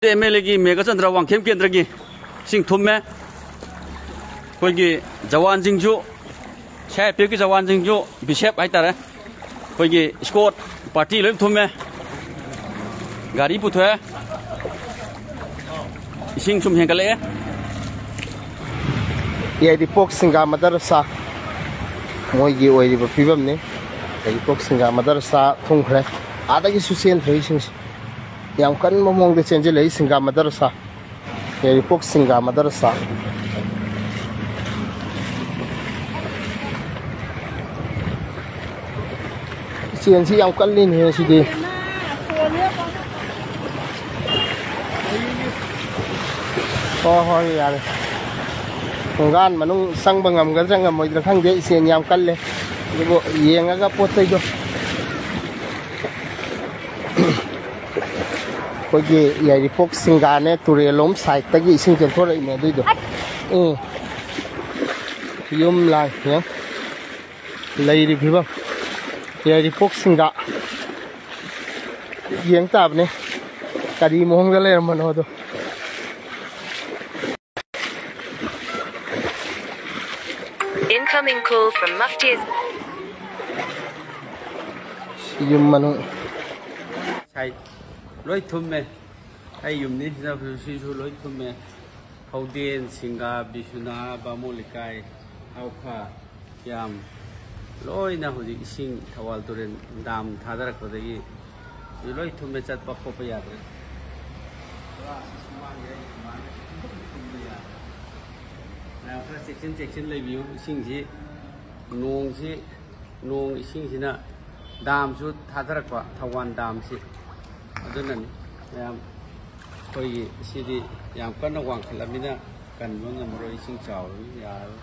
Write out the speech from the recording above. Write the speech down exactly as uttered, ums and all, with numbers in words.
M L ꯑꯦꯒꯤ ꯃꯦꯘꯆꯟꯗ꯭ꯔ ꯋꯥꯡꯈꯦꯝ ꯀꯦꯟꯗ꯭ꯔꯒꯤ ꯏꯁꯤꯡ ꯊꯨꯝꯃꯦ꯫ ꯑꯩꯈꯣꯏꯒꯤ ꯖꯋꯥꯟꯁꯤꯡꯁꯨ, ꯁꯤ ꯑꯥꯔ ꯄꯤ ꯑꯦꯐꯀꯤ ꯖꯋꯥꯟꯁꯤꯡꯁꯨ, ꯕꯤ ꯑꯦꯁ ꯑꯦꯐ ꯍꯥꯏꯇꯥꯔꯦ, ꯑꯩꯈꯣꯏꯒꯤ ꯏꯁꯀꯣꯔꯠ ꯄꯥꯔꯇꯤ ꯂꯣꯏ ꯊꯨꯝꯃꯦ꯫ ꯒꯥꯔꯤ ꯄꯨꯊꯣꯛꯑꯦ꯫ ꯏꯁꯤꯡ ꯁꯨꯝ ꯍꯦꯟꯒꯠꯂꯛꯑꯦ꯫ ꯌꯥꯏꯔꯤꯄꯣꯛ ꯁꯤꯡꯒꯥ ꯃꯗꯔꯁꯥ ꯃꯣꯏꯒꯤ ꯑꯣꯏꯔꯤꯕ ꯐꯤꯕꯝꯅꯤ꯫ ꯌꯥꯏꯔꯤꯄꯣꯛ ꯁꯤꯡꯒꯥ ꯃꯗꯔꯁꯥ ꯊꯨꯝꯈ꯭ꯔꯦ꯫ ꯑꯥꯗꯒꯤꯁꯨ ꯆꯦꯟꯈ꯭ꯔꯦ ꯏꯁꯤꯡꯁꯦ꯫ ꯌꯥꯝ ꯀꯟꯕ ꯃꯑꯣꯡꯗ ꯆꯦꯟꯁꯤꯜꯂꯛꯏ ꯁꯤꯡꯒꯥ ꯃꯗꯔꯁꯥ꯫ ꯌꯥꯏꯔꯤꯄꯣꯛ ꯁꯤꯡꯒꯥ ꯃꯗꯔꯁꯥ꯫ ꯏꯆꯦꯟꯁꯤ ꯌꯥꯝ ꯀꯜꯂꯤꯅꯦ ꯁꯤꯗꯤ꯫ ꯍꯣꯏ, ꯍꯣꯏ, ꯌꯥꯔꯦ꯫ ꯊꯣꯡꯒꯥꯟ ꯃꯅꯨꯡ ꯆꯪꯕ ꯉꯝꯒꯗ꯭ꯔꯥ ꯉꯝꯃꯣꯏꯗ꯭ꯔꯥ ꯈꯪꯗꯦ, ꯏꯆꯦꯟ ꯌꯥꯝ ꯀꯜꯂꯦ꯫ ꯑꯗꯨꯕꯨ ꯌꯦꯡꯉꯒ ꯄꯣꯠ ꯆꯩꯗꯣ꯫ ꯑꯩꯈꯣꯏꯒꯤ ꯌꯥꯏꯔꯤꯄꯣꯛ ꯁꯤꯡꯒꯥꯅꯦ, ꯇꯨꯔꯦꯜꯂꯣꯝ ꯁꯥꯏꯠꯇꯒꯤ ꯏꯁꯤꯡ ꯆꯦꯟꯊꯣꯔꯛꯏꯅꯦ ꯑꯗꯨꯏꯗꯣ꯫ ꯎꯝ꯫ ꯌꯨꯝ ꯂꯥꯡ ꯌꯦꯡ ꯂꯩꯔꯤ ꯐꯤꯕꯝ꯫ ꯌꯥꯏꯔꯤꯄꯣꯛ ꯁꯤꯡꯒꯥ ꯌꯦꯡ ꯇꯥꯕꯅꯦ, ꯀꯔꯤ ꯃꯑꯣꯡꯗ ꯂꯩꯔꯝꯕꯅꯣꯗꯣ꯫ Incoming call from Mufti. ꯌꯨꯝ ꯃꯅꯨꯡ꯫ ꯁꯥꯏ ꯂꯣꯏ ꯊꯨꯝꯃꯦ꯫ ꯑꯩ ꯌꯨꯝꯅꯤ ꯁꯤꯗ ꯁꯤꯁꯨ ꯂꯣꯏ ꯊꯨꯝꯃꯦ꯫ ꯈꯧꯗꯦꯟ, ꯁꯤꯡꯒꯥ, ꯕꯤꯁꯨꯅꯥ, ꯕꯥꯃꯣꯟ ꯂꯩꯀꯥꯏ, ꯍꯥꯎꯈꯥ, ꯌꯥꯝ ꯂꯣꯏꯅ ꯍꯧꯖꯤꯛ ꯏꯁꯤꯡ ꯊꯧꯕꯥꯜ ꯇꯨꯔꯦꯜ ꯗꯥꯝ ꯊꯥꯗꯔꯛꯄꯗꯒꯤ ꯍꯧꯖꯤꯛ ꯂꯣꯏ ꯊꯨꯝꯃꯦ, ꯆꯠꯄ ꯈꯣꯠꯄ ꯌꯥꯗ꯭ꯔꯦ꯫ ꯄꯨꯔꯥ ꯁꯨꯃꯥꯡꯁꯦ ꯑꯩ ꯁꯨꯃꯥꯡꯁꯦ ꯊꯨꯝꯕ ꯌꯥꯗ꯭ꯔꯦ꯫ ꯃꯌꯥꯝ ꯈꯔ ꯆꯦꯛꯁꯤꯟ ꯆꯦꯛꯁꯤꯟ ꯂꯩꯕꯤꯌꯨ꯫ ꯏꯁꯤꯡꯁꯤ, ꯅꯣꯡꯁꯤ, ꯅꯣꯡ ꯏꯁꯤꯡꯁꯤꯅ ꯗꯥꯝꯁꯨ ꯊꯥꯗꯔꯛꯄ, ꯊꯧꯕꯥꯜ ꯗꯥꯝꯁꯤ꯫ ꯑꯗꯨꯅꯅꯤ ꯃꯌꯥꯝ ꯑꯩꯈꯣꯏꯒꯤ ꯁꯤꯗꯤ ꯌꯥꯝ ꯀꯟꯅ ꯋꯥꯡꯈꯠꯂꯃꯤꯅ ꯀꯟꯕ ꯉꯝꯃꯔꯣꯏ, ꯏꯁꯤꯡ ꯆꯥꯎꯔꯃꯤꯅ ꯌꯥꯔꯔꯣꯏ꯫